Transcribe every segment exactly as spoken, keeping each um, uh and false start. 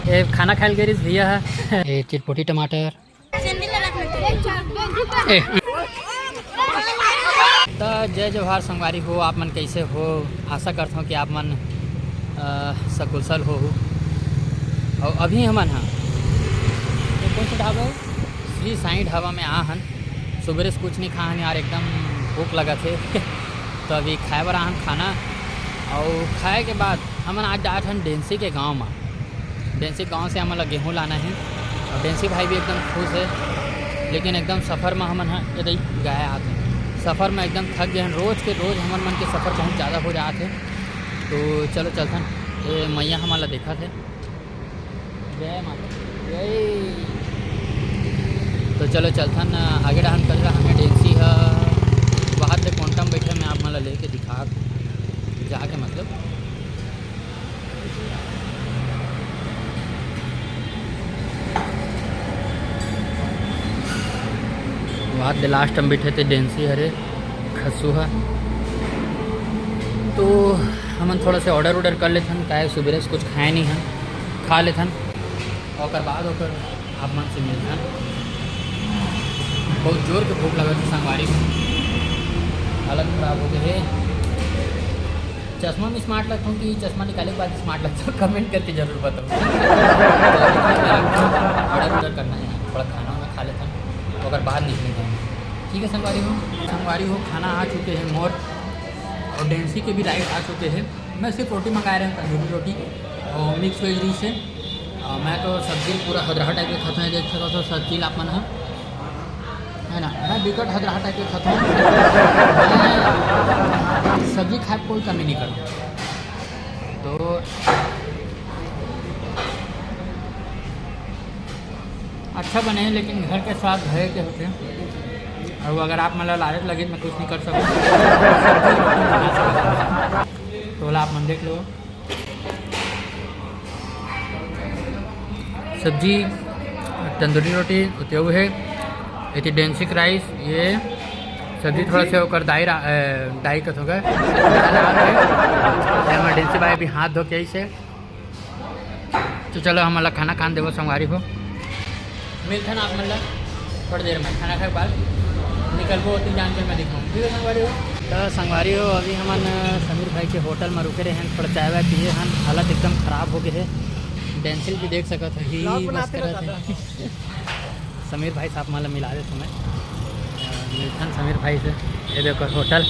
ये खाना खाए ल गे रिहिस भैया ह। ये चिटपुटी टमाटर। ए। त जय जोहार संगवारी हो, आप मन कैसे हो? आशा करथों कि आप मन, अ, सकुशल हो। और अभी हमन ह, ये कौन सा ढाबा है? श्री साईं ढाबा में आ हन। सुबेरे से कुछ नहीं खा हन यार, एकदम भूख लगत हे। तो अभी खाए बर आहन खाना, और खाए के बाद हमन आज जात हन डेंसी के गांव में। डेंसी गांव से हमन ला गेहूं लाना है, और डेंसी भाई भी एकदम खुश है। लेकिन एकदम सफ़र में हमन ह, ये देख, गाय आत है, सफ़र में एकदम थक गए हैं। रोज के रोज हमन मन के सफ़र बहुत ज़्यादा हो जात है। तो चलो चलथन, ये मैया हमन ला देखत है। जय माता दी। जय। तो चलो चलथन, आगे डहन कल रहा हमें डेंसी ह, वहाँ से क्वांटम बैठे, मैं आप मन ला लेके दिखा जाके, मतलब। वहाँ दे लास्ट हम बैठे थे डेंसी हरे खसू ह। तो हमन थोड़ा से ऑर्डर ऑर्डर कर लेथन, काहे सुबेरे से कुछ खाए नहीं हन, खा लेथन, ओकर बाद ओकर आप मन से मिलथन। बहुत जोर के भूख लगत हे संगवारी, हालत खराब हो गए हे। चश्मा में स्मार्ट लगता हूँ कि चश्मा निकाले के बाद स्मार्ट लगता हूँ, कमेंट करके जरूर बताओ। ऑर्डर ऑर्डर करना है, थोड़ा खाना वाना खा लेथन, ओकर बाद निकलेंगे। ठीक है संगवारी हो, संगवारी हो, खाना आ चुके हैं मोर, और डेंसी के भी राइस आ चुके हैं। मैं सिर्फ रोटी मंगाए रहे हूँ, तंदूरी रोटी और मिक्स वेज डिश है। और मैं तो सब्जी पूरा हदरहा टाइप के खाता हूँ, देख सकते हो सब्जी आप मन ह, है ना, मैं बिकट हदरहा टाइप के खाता हूँ। मैं सब्जी खाए कोई कमी नहीं करता। तो अच्छा बने हे, लेकिन घर के स्वाद घरे के होथे। और अगर आप मन ला लालच लगे, मैं कुछ नहीं कर सकता। तो ओला आप मन देख लो। सब्जी, तंदूरी रोटी, उतेऊ है, एती डेंसिक राइस, ये सब्जी थोड़ा से ओकर दाई रा-, ए, दाई कथों का, एमरजेंसी भाई अभी हाथ धो के आई से। तो चलो, हमन ला खाना खान देवो संगवारी हो। मिलथन आप मन ला थोड़ी देर में, खाना खाए के बाद निकलबो, ओती जान के मैं दिखाऊँ, ठीक है संगवारी हो। तो संगवारी हो, अभी हमन समीर भाई के होटल में रुके रहे हैं, थोड़ा चाय वाय पिए हन, हालत एकदम खराब हो गए है। डेंसिल भी देख सकत हो, ही vlog बस बनाते करत रहो है। समीर भाई साहब मन ला मिला देथों मैं। अ, मिलथन समीर भाई से। ये देखो होटल।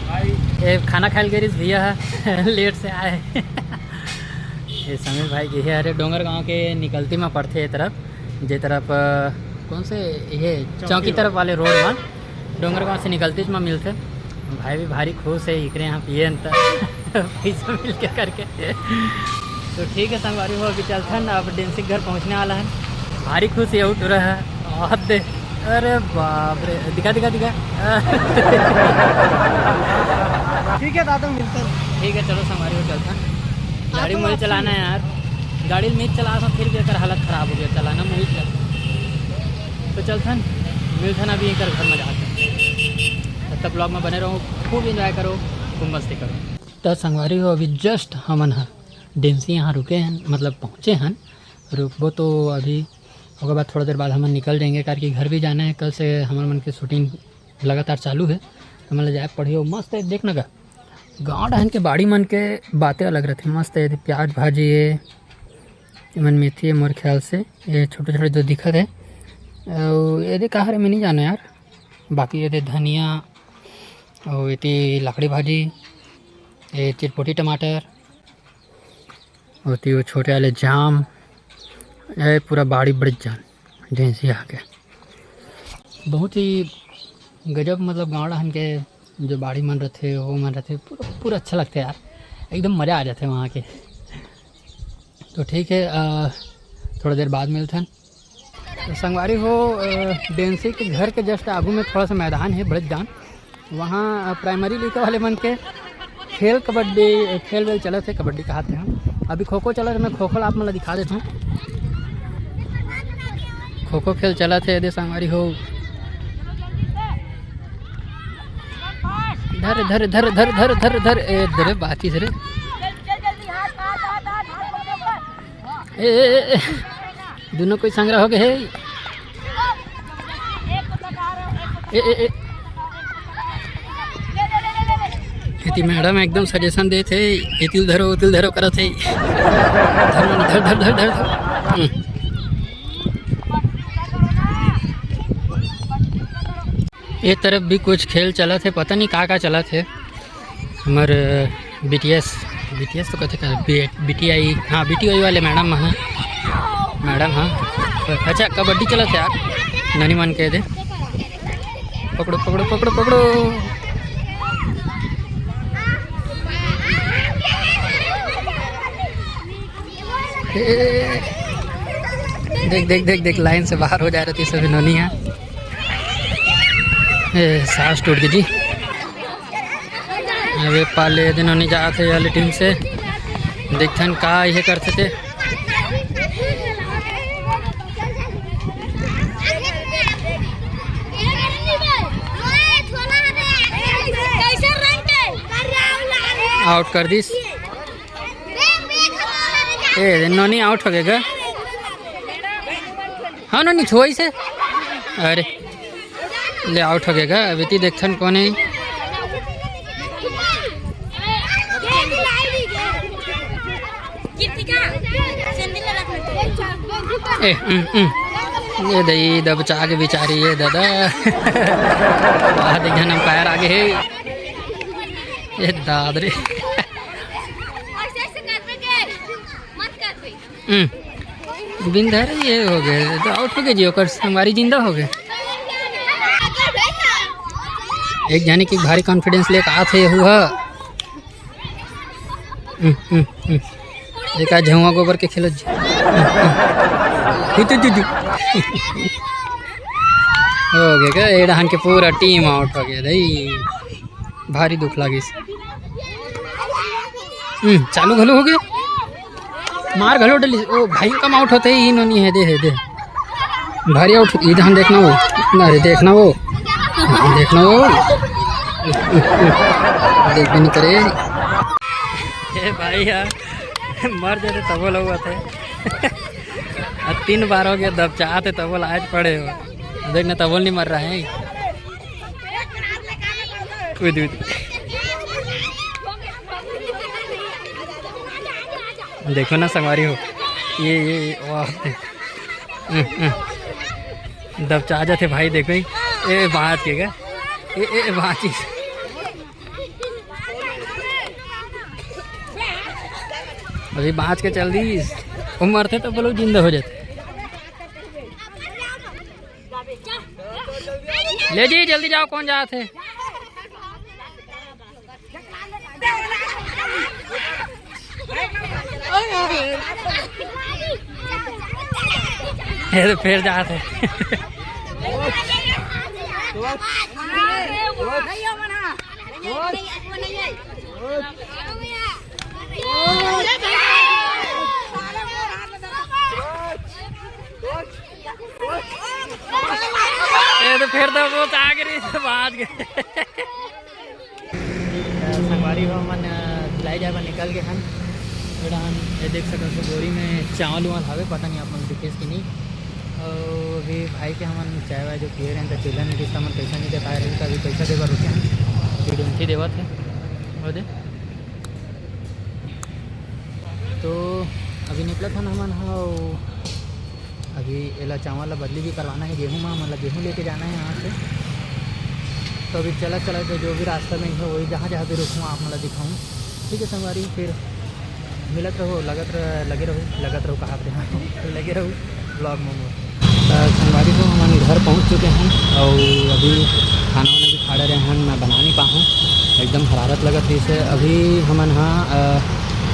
भाई। ये खाना खाए ल गे रिहिस भैया ह, लेट से आए। ये समीर भाई के हे, अरे डोंगरगांव के निकलती में पड़थे ये तरफ, जे तरफ, अ, कौन से ये चौकी चौकी तरफ वाले रोड में। डोंगरगांव से निकलतीच म मिलथे। भाई भी भारी खुश है, इकरे यहाँ पिए अंत पैसा मिल के करके। तो ठीक है संगवारी हो, अभी चलथन, अब डेंसी के घर पहुँचने वाला है। भारी खुश है, उठ रहा है। और दे, अरे बाप रे, दिखा, दिखा, दिखा। ठीक है दादा, मिलते हैं। ठीक है, चलो संगवारी हो, चलथन। गाड़ी मोबाइल चलाना है यार, गाड़ी में चला था, फिर भी एकर हालत खराब हो गया, चलाना मुहित लग। तो चलथन, मिलथन अभी एकर घर में जाके। तब तक vlog में बने रहो, खूब enjoy करो, खूब मस्ती करो। तो संगवारी हो, अभी just हमन ह डेंसी यहाँ रुके हन, मतलब पहुँचे हन, रुकबो तो अभी, ओकर बाद थोड़ा देर बाद हमन निकल जाएंगे, काहे कि घर भी जाना है। कल से हमर मन के shooting लगातार चालू है, हमन ला जाए पड़ही। मस्त है, देख ना गा, गाँव डहन के बाड़ी मन के बातें अलग रहथे। मस्त है, प्याज भाजी है, एमन मेथी है मोर ख्याल से, ये छोटे-छोटे जो दिखत है। अउ एदे का हरे मैं नहीं जानो यार, बाकी एदे धनिया, अउ एती लकड़ी भाजी, ये चिटपोटी टमाटर, ओती वो छोटे वाले जाम, ये पूरा बाड़ी बड़े जान डेंसी आके। बहुत ही गजब, मतलब गाँव डहन के जो बाड़ी मन रथे, वो मन रथे, पूरा, पूरा अच्छा लगथे यार, एकदम मज़ा आ जाथे वहाँ के। तो ठीक है, अ, थोड़ा देर बाद मिलथन। तो संगवारी हो, अ, डेंसी के घर के just आगू में थोड़ा सा मैदान है, बड़े जान, वहाँ, अ, primary लइका वाले मन के खेल, कबड्डी खेल वेल चलत हे, कबड्डी कहात हे हम। अभी खो खो चलत हे, मैं खो खो ला आप मन ला दिखा देत हूँ। खो खो खेल चलत हे, एदे संगवारी हो। धर, धर, धर, ए, धरे बाती से रे। जल्दी, जल्दी, हाथ, हाथ, हाथ, हाथ, हाथ, हाथ, हाथ। ए, ए, ए, दोनों कोई संग्रह हो गए हे। ए, ए, ए। एती मैडम एकदम सजेशन देत हे, एतिल धरो, ओतिल धरो करत हे। धर, धर, धर, धर, धर। हम्म। ए तरफ भी कुछ खेल चलत हे, पता नहीं का का चलत हे। हमर बीटीएस, बीटीएस तो कथे का, बी-, बीटीआई, हाँ, बीटीआई वाले मैडम, हाँ, मैडम, हाँ। अच्छा, कबड्डी चलत हे यार, ननी मन के दे। पकड़ो, पकड़ो, पकड़ो, पकड़ो। ए, देख, देख, देख, देख, लाइन से बाहर हो जा रही थी सभी नोनी है। ए, सांस टूट गई जी। अबे पाले दिन नोनी जात हे वाली टीम से। देखथन का ये करथे ते। आउट कर दिस। ए, नोनी आउट हो गए गा। हाँ, नोनी छुआई से। अरे, ले आउट हो गए गा। अभी ती देखथन कौन है। ए, उम, उम। ये दई दबचा के बिचारी, ये दादा। वाह, देख जन अंपायर आगे है। ये दाद रे। हम्म। बिंदर ये हो गए, तो आउट हो गए जी, ओकर संगवारी जिंदा हो गए। एक जाने की भारी कॉन्फिडेंस लेके आत हे, यहू ह। हम्म, हम्म, हम्म। एक आज झुआ गोबर के खेलो जी। हम्म, हम्म। हित जुजु। हो गए का? ए डहान के पूरा टीम आउट हो गया दई। भारी दुख लागिस। हम्म, चालू घलो हो गए। मार घलो डली। ओ भाई, कम आउट होते ही इन्होंने है, दे, है, दे। भारी आउट, इधर हम देखना वो। अरे, देखना वो। देखना वो। देख भी नहीं करे। ए भाई यार, मर जाते तबो लोग आते। अब तीन बार हो गया, दबचाते तबो आज पड़े हो। देखना, तबो नहीं मर रहा है। उद, उद। देखो ना संगवारी हो, ये, ये, ये, वाह। हम्म, हम्म। दबचा जाते भाई, देखो। ए, बाँच के का? ए, ए, बाँच। अभी बाँच के चल दीस। वो मरते तो बोलो जिंदा हो जाते। ले जी, जल्दी जाओ, कौन जात हे? ये तो फिर जात हे। ये तो फिर तो वो आगे रही, बाँच गए। संगवारी हो, हमन, अ, भिलाई जाए बर निकल गए हन। एडा हम ये देख सकत हो, बोरी में चावल उवल हवे, पता नहीं आप मन दिखेस कि नहीं। और अभी भाई के हमन चाय वाय जो पिए रहेन, तो चिल्ला नहीं किस्ता मन पैसा नहीं दे पाए रहे, तो अभी पैसा दे बर रुके हन। वीडियो नहीं देवत है, वो दे। तो अभी निकलत हन हमन ह, अउ अभी एला चावल ला बदली भी करवाना है गेहूं मा, मतलब गेहूं लेके जाना है यहाँ से। तो अभी चलत चलत जो भी रास्ता में है, वही जहाँ जहाँ भी रुकूँ, आप मतलब दिखाऊँ। ठीक है संगवारी, फिर मिलत रहो, लगत रह, लगे रहो, लगत रहो, कहा थे, हाँ, लगे रहो ब्लॉग में मोर। अ, संगवारी हो, हमन घर पहुँच चुके हैं और अभी खाना वाना भी खा रहे हैं, मैं बना नहीं पाऊँ, एकदम हरारत लगत रही से। अभी हमन हाँ, अ,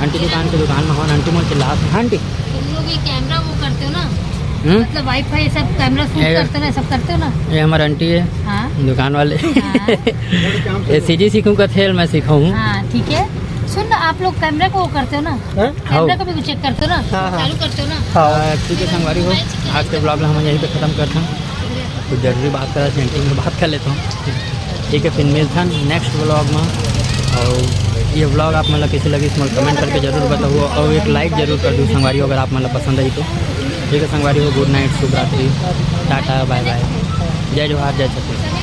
आंटी दुकान के दुकान में हवन, आंटी मोर चिल्लात है, हाँ आंटी। तुम लोग ये कैमरा वो करते हो ना, हम्म? मतलब वाईफाई सब कैमरा शूट ए, करते हो ना, सब करते हो ना? ये हमारे आंटी है, हाँ। दुकान वाले। हाँ। ये सीजी सीखूं का थेल मैं सिखाऊं। हाँ, ठीक है। सुन ना, आप लोग कैमरा को वो करते हो ना? हाँ? कैमरा को भी चेक करते हो ना? हाँ, हाँ। चालू करते हो ना? हाँ। अ, ठीक है संगवारी हो, आज के ब्लॉग ला हम यहीं पे खत्म करते हैं। कुछ जरूरी बात करा, आंटी में बात कर लेता हूँ। ठीक है, फिर मिलता है नेक्स्ट ब्लॉग में। और ये vlog आप मन ला कइसे लगिस, मोला comment करके जरूर बताहू, और एक like जरूर कर दू संगवारी हो, अगर आप मन ला पसंद आई तो। ठीक है संगवारी हो, good night, शुभ रात्रि, टाटा, bye bye, जय जोहार, जय छत्तीसगढ़।